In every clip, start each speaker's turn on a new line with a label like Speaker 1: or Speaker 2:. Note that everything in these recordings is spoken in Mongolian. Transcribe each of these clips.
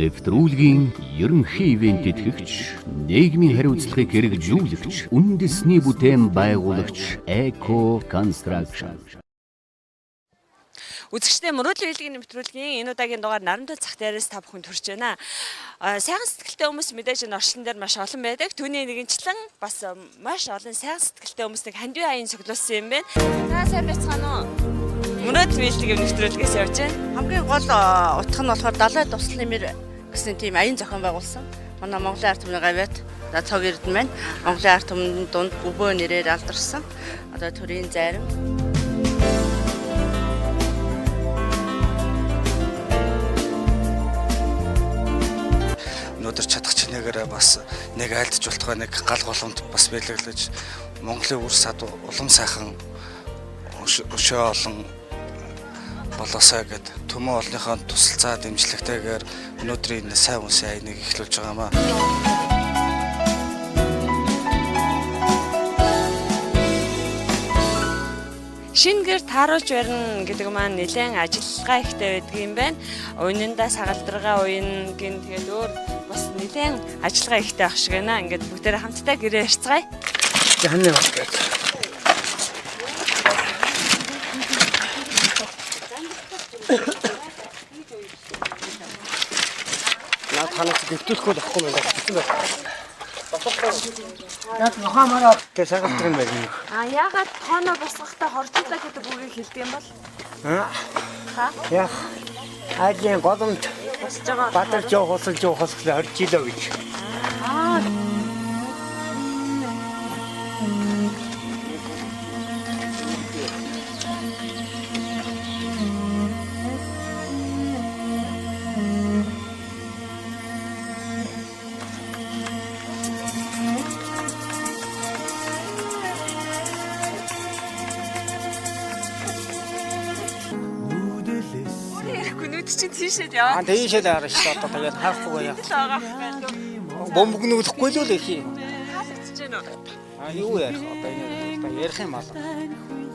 Speaker 1: Нэвтрүүлгийн ерөнхий ивээн тэтгэгч, нийгмийн хариуцлагыг хэрэгжүүлэгч, үндэсний бүтээн байгуулагч Eco Construction.
Speaker 2: Үзэгчдээ мөрөөдлийн биелэгийн нэвтрүүлгийн энэ удаагийн дугаар Нарамдал зах дээрээс та бүхэн төрж байна. Сайхан сэтгэлтэй хүмүүс мэдээж энэ орчлон дээр маш олон байдаг. Түүний нэгэнчлэн бас маш олон сайхан сэтгэлтэй хүмүүсийг хандив аян цуглуулсан юм байна. За сайн байцгаана уу? Мөрөөдөл биелэгийн нэвтрүүлгээс явж байна.
Speaker 3: Хамгийн гол утга нь болохоор далай туслан нэмэр гэсэн тийм аян зохион байгуулсан. Манай Монголын ард түмний гавьяат цог эрдэнэ маань Монголын ард түмний дунд бөбөө нэрээр алдарсан. Одоо төрийн зарим.
Speaker 4: Өнөөдөр чадах чинээгээр бас нэг айлдж болтугай нэг гал голомт бас бэлэглэж Монголын үр сад улам сайхан өшөө олон болоосаа гэд төмөн олныхоо тусалцаа дэмжлэгтэйгээр өнөөдрийн энэ сайн үнсэн аяныг эхлүүлж байгаа юм аа.
Speaker 2: Шинэ гэр тааруулж барина гэдэг маань нэлээд ажиллагаа ихтэй байдаг юм байна. Уйнандаа сагалдаргаа уян гин тэгээд өөр бас нэлээд ажиллагаа ихтэй ах шиг байна. Ингээд бүгдээрээ хамтдаа гэрээ ярьцгаая.
Speaker 5: Ханаа бас. Наа танаас дэвтүүлэхгүй л ахгүй байна гэсэн байна. Яг нохомороо тэ сагалдаг юм байна.
Speaker 2: А яагаад тооноо босгохдоо хоржуулаа гэдэг үгийг хэлдэг юм бол?
Speaker 5: Аа. Яг ажийн голомт
Speaker 2: босж байгаа.
Speaker 5: Бадар жоохосол жоохосол хорж илөө гэж.
Speaker 2: Аа. Нүд чинь тийшээ яваа.
Speaker 5: Аа тийшээ л харна шүү дээ. Одоо тэгээд харахгүй яа. Бомб нүлэхгүй л их юм.
Speaker 2: Таалагдчихэж байна уу?
Speaker 5: Аа юу ярих одоо энэ ярих юм аа.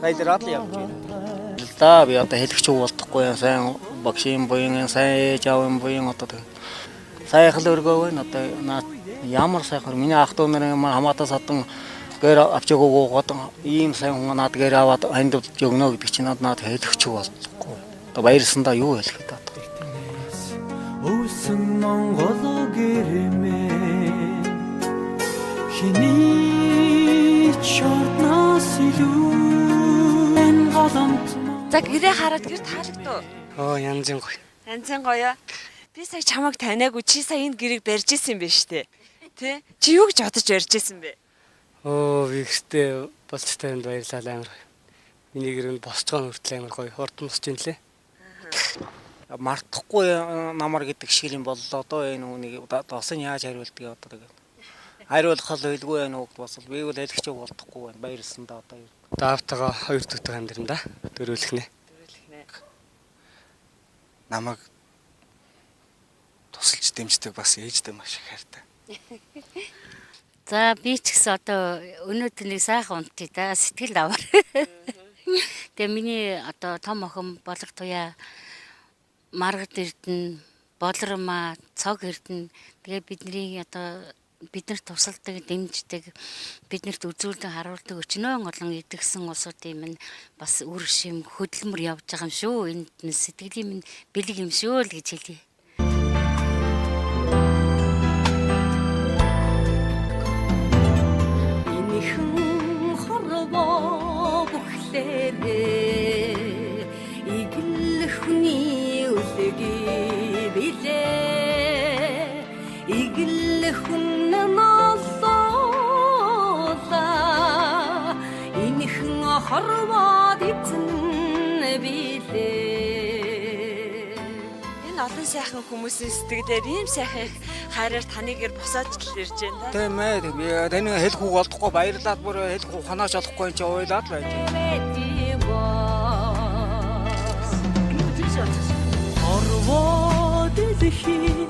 Speaker 5: Баяраад л явж байна. Л да би одоо хэлэх ч болдохгүй юм сайн багшийн буян сайн ээж аавын буян одоо тэгээд сайхан л өргөө байна. Одоо наа ямар сайхан миний ах дүү нарын хамаатаа садан гэр авч өгөөгөө ийм сайн хүн над гэр аваад хандивж өгнө гэдэг чинь над хэлэх ч болдохгүй. Одоо баярлсандаа юу хэлэх вэ?
Speaker 6: Өвсөн Монгол гэрмээ хэний чорноос илүү энэ голомт.
Speaker 2: За гэрээ хараад гэр таалагдав.
Speaker 5: Оо янзын гоё.
Speaker 2: Янзын гоё. Би сая чамайг таниагүй, чи сая энэ гэрийг барьж исэн юм байна штэ. Тэ? Чи юу гэж бодож барьж исэн бэ?
Speaker 5: Оо би ихтэй болцтой танд баярлалаа амар. Миний гэр нь босч байгаа хүртэл амар гоё. Хурдан босч ин лээ. Мартахгүй намар гэдэг шиг юм боллоо доо энэ хүнийг досын яаж хариулдгийг одоо тэгээд хариулах л байлгүй байна уу бас би бол хэлэх ч болдохгүй байна баярлсан да одоо. Даавтайгаа хоёр дүүтэй амьдран да дөрөөлөх нэ.
Speaker 2: Дөрөөлөх нэ.
Speaker 4: Намайг тусалж дэмждэг бас ээжтэй маш их хайртай.
Speaker 7: За би ч гэсэн одоо өнөөдөр нэг сайхан унтъя да сэтгэл аваар. Тэгээ миний одоо том охин Болор туяа Маргад эрдэнэ, Болормаа, Цог эрдэнэ. Тэгээ бидний одоо биднэрт тусалдаг, дэмждэг, биднэрт үзүүлдэг, харуулдаг өчнөөн олон идэгсэн улсуудын минь бас үр шим хөдөлмөр явж байгаа юм шүү. Энд нь сэтгэлийн минь бэлэг юм шүү л гэж хэлье.
Speaker 8: Энэхэн хорвоо бүхлээрээ игэл хүний үлгий билээ. Игэл хүн ноолоо энэхэн хорвоод эзэн билээ.
Speaker 2: Энэ олон сайхан хүмүүсийн сэтгэлээр ийм сайхан хайраар таны гэр босоод л ирж байна да.
Speaker 5: Тийм ээ. Би таны хэлэх үг олдохгүй баярлаад бүр хэлэх үг ханааш олохгүй энэ чи уйлаад байж байна.
Speaker 6: Хорвоо дэлхий